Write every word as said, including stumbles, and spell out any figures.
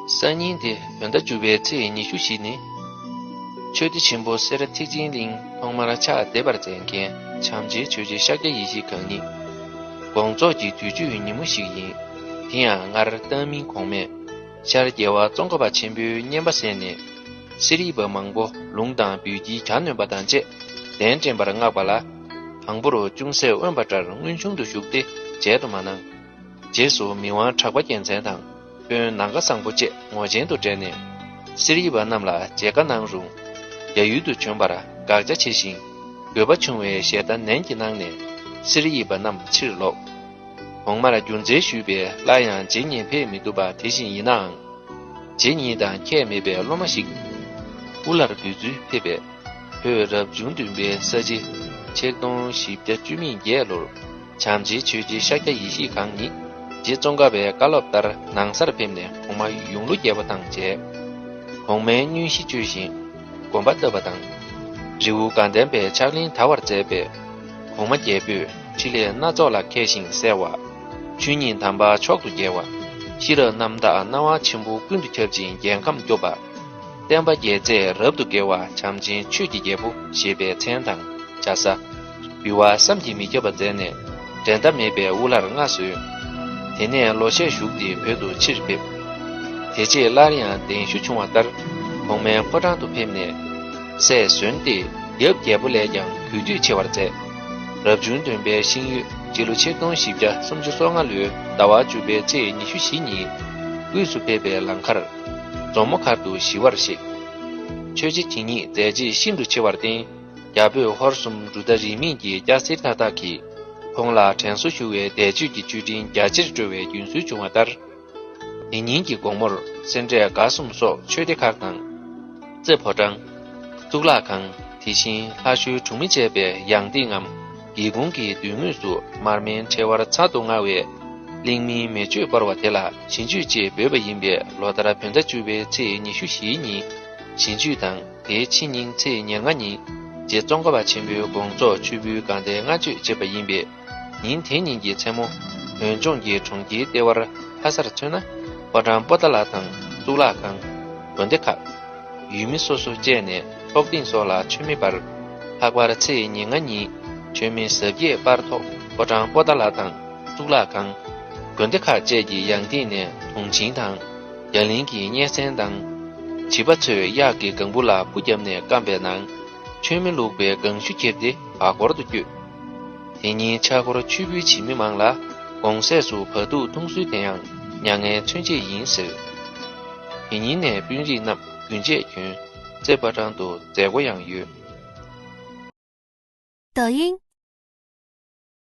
སང་ཉིན་དེ་བོད་ཟླ་བཅུ་པའི་ཚེས་ཉི་ཤུ་བཞི་ནི། ཆོས་སྡེ་ཆེན་པོ་སེ་ར་ཐེག་ཆེན་གླིང་ཐོག་མར་ཕྱག་འདེབས་པར་མཛད་མཁན་བྱམས་ཆེན་ཆོས་རྗེ་ཤཱཀྱ་ཡེ་ཤེས་གང་ཉིད། དགོངས་རྫོགས་ཀྱི་དུས་མཆོད་ཉིན་མོ་ཞིག་ཡིན། དེ་ཡང་སྔར་ལྟ་མིན་གོང་མས་ཤར་རྒྱལ་བ་ཙོང་ཁ་པ་ཆེན་པོའི་བསྙེན་པ་གསན་ནས། གསེར་ཡིབ་པ་མང་པོ་ལུང་དང་འབུལ་སྐྱེལ་གྱ་ནོམ་པ་དང་བཅས་གདན་འདྲེན་པར་མངགས་པ་ལ། དང་པོར་ཅུང་ཟད་དབེན་པ་འདྲར་མངོན་ཆུང་དུ་བཞུགས་ཏེ་མཇལ་དུ་མ་གནང་། རྗེས་སུ་མི་དབང་གྲགས་པ་རྒྱལ་མཚན་དང་དཔོན་ནམ་མཁའ་བཟང་པོ་བཅས་ངོ་ཆེན་དུ་བསྒྲལ་ནས། གསེར་ཡིབ་པ་རྣམས་ལ་མཇལ་ཁ་གནང་རུང་། རྒྱ་ཡུལ་དུ་བྱོན་པར་དགག་བྱ་ཆེ་ཞིང་། དགོས་པ་ཆུང་བའི་ཞལ་ཏ་ནན་གྱིས་གནང་ནས། གསེར་ཡིབ་པ་རྣམས་ཕྱིར་ལོག། གོང་མར་རྒྱུ་མཚན་ཞུས་པས་སླར་ཡང་རྗེ་ཉིད་ཕེབས་མི་ཐུབ་པ་དེ་བཞིན་ཡིན་ནའང་། རྗེ་ཉིད་དང་ཁྱད་མེད་པའི་སློབ་མ་ཞིག་དབུ་བླར་འབོད་ཚུལ་ཕེབས་པས། བོད་རབ་བྱུང་བདུན་པའི་ས་བྱི་ཆིག་སྟོང་བཞི་བརྒྱ་བཅུ་མེད་བརྒྱད་ལོར། བྱམས་ཆེན་ཆོས་རྗེ་ཤཱཀྱ་ཡེ་ཤེས་གང་ཉིད་རྗེ་ཙོང་ཁ་པའི་བཀའ་སློབ་ལྟར་ནང་སར་ཕེབས་ནས་གོང་མ་ཡུམ་ལོ་བརྒྱད་པོ་དང་མཇལ། གོང་མའི་སྙུན་གཞི་བཅོལ་ཞིང་དགོངས་པ་བཏབ་པ་དང་། རི་བོ་དགའ་ལྡན་པའི་ཕྱག་ལེན་དར་བར་མཛད་པས། གོང་མ་རྒྱལ་པོས་ཕྲིན་ལས་སྣ་ཚོགས་ལ་མཁས་ཤིང་གསལ་བ། ཆོས་ཉིད་དམ་པ་མཆོག་ཏུ་རྒྱལ་བ། ཤེས་རབ་རྣམ་དག་སྣང་བ་ཆེན་པོ་ཀུན་ཏུ་ཁྱབ་ཅིང་རྒྱལ་ཁམས་སྐྱོབ་པ། བསྟན་པ་རྒྱལ་མཚན་རབ་ཏུ་རྒྱས་པ་བྱམས་ཆེན་ཆོས་ཀྱི་རྒྱལ་པོ་ཞེས་པའི་མཚན་དང་བྱ་ས། འབུལ་བ་བསམ་གྱིས་མི་ཁྱབ་པ་མཛད་ནས་འགྲན་ཟླ་མེད་པའི་དབུ་བླར་མངའ་གསོལ། དེ་ནས་ལོ་ཤས་བཞུགས་ཏེ་བོད་དུ་ཕྱིར་ཕེབས། དེ་རྗེས་སླར་ཡང་གདན་ཞུ་བྱུང་བ་ལྟར་གོང་མའི་ཕོ་བྲང་དུ་ཕེབས་ནས། སྲས་ཟོན་ཏེ་ཡབ་རྒྱལ་པོ་ལས་ཀྱང་གུས་འདུད་ཆེ་བར་མཛད། རབ་བྱུང་བདུན་པའི་ཤིང་ཡོས་སྤྱི་ལོ་ཆིག་སྟོང་བཞི་བརྒྱ་སུམ་ཅུ་སོ་ལྔ་ལོའི་ཟླ་བ་བཅུ་པའི་ཚེས་ཉི་ཤུ་བཞི་ཉིན་དབུས་སུ་ཕེབས་པའི་ལང་ཀར་མཛོ་མོ་མཁར་དུ་ཞི་བར་གཤེགས། ཆོས་རྗེ་དེ་ཉིད་མཛད་རྗེས་ཤིན་ཏུ་ཆེ་བར་བརྟེན། རྒྱ་བོད་ཧོར་གསུམ་གྲུབ་མཐའ་རིས་མེད་ཀྱི་སྐྱ་སེར་མཐའ་དག་གིས་ཁོང་ལ་དྲན་གསོ་ཞུ་བའི་འདས་མཆོད་ཀྱི་མཆོད་སྤྲིན་རྒྱ་ཆེར་སྤྲོ་བའི་རྒྱུན་སྲོལ་བྱུང་བ་ལྟར། དེ་ཉིན་གྱི་དགོང་མོར་སེ་འབྲས་དགའ་གསུམ་སོགས་ཆོས་སྡེ་ཁག་དང་། རྩེ་ཕོ་བྲང་། གཙུག་ལག་ཁང་། དེ་བཞིན་ལྷ་ཞུའི་གྲོང་མི་བཅས་པའི་ཡང་སྟེང་ངམ་སྒེའུ་ཁུང་གི་མདུན་ངོས་སུ་མར་མེའི་ཕྲེང་བར་ཚར་དུ་དངར་བའི་གླིང་མིའི་མེ་མཆོད་སྤར་བ་དེ་ལ་ཞིང་མཆོད་ཅེས་འབོད་པ་ཡིན་པས། ལོ་ལྟར་བོད་ཟླ་བཅུ་པའི་ཚེས་ཉི་ཤུ་བཞིའི་ཉིན་ཞིང་མཆོད་དང་། དེའི་ཕྱི་ཉིན་ཚེས་ཉེར་ལྔ་ཉིན་རྗེ་ཙོང་ཁ་པ་ཆེན་པོའི་དགོངས་རྫོགས་མཆོད་འབུལ་དགའ་ལྡན་ལྔ་མཆོད་བྱེད་པ་ཡིན་པས། ཉིན་དེ་ཉིན་གྱི་མཚན་མོ་བོད་ལྗོངས་ཀྱི་གྲོང་ཁྱེར་ལྟེ་བར་ལྷ་སར་མཚོན་ན་ཕོ་བྲང་པོ་ཏཱ་ལ་དང་གཙུག་ལག་ཁང་། དགོན་སྡེ་ཁག་ཡུལ་མི་སོ་སོ་བཅས་ནས་ཚོགས་ཐེངས་སོགས་ལ་མཆོད་མེ་སྤར། ལྷག་པར་ཚེས་ཉེར་ལྔ་ཉིན་མཆོད་མེ་གཟབ་རྒྱས་སྤར་ཐོག་ཕོ་བྲང་པོ་ཏཱ་ལ་དང་གཙུག་ལག་ཁང་། དགོན་སྡེ་ཁག་བཅས་ཀྱི་ཡང་སྟེང་ནས་དུང་ཆེན་དང་རྒྱ་གླིང་གི་སྙན་གསན་དང་། བྱིས་པ་ཚོས་གཡག་གི་ལྒང་བུ་ལ་སྤུ་བརྒྱབ་ནས་བསྐམས་པའི་ནང་མཆོད་མེ་བླུགས་པའི་ལྒང་ཤུ་ཁྱེར་ཏེ་བར་སྐོར་དུ་བསྐྱོད། དེ་ཉིན་ཕྱག་འཁོར་མཆོད་འབུལ་བྱེད་མི་མང་ལ་དགོང་ཟས་སུ་བ་ཕྲུག་འཐུང་སྲོལ་དེ་ཡང་མྱ་ངན་མཚོན་བྱེད་ཡིན་ཟེར། དེ་ཉིན་ནས་དཔོན་རིགས་རྣམས་རྒྱུན་ཆད་གྱོན་རྩེ་ཕོ་བྲང་དུ་མཛད་སྒོ་ཡང་ཡོད། 抖音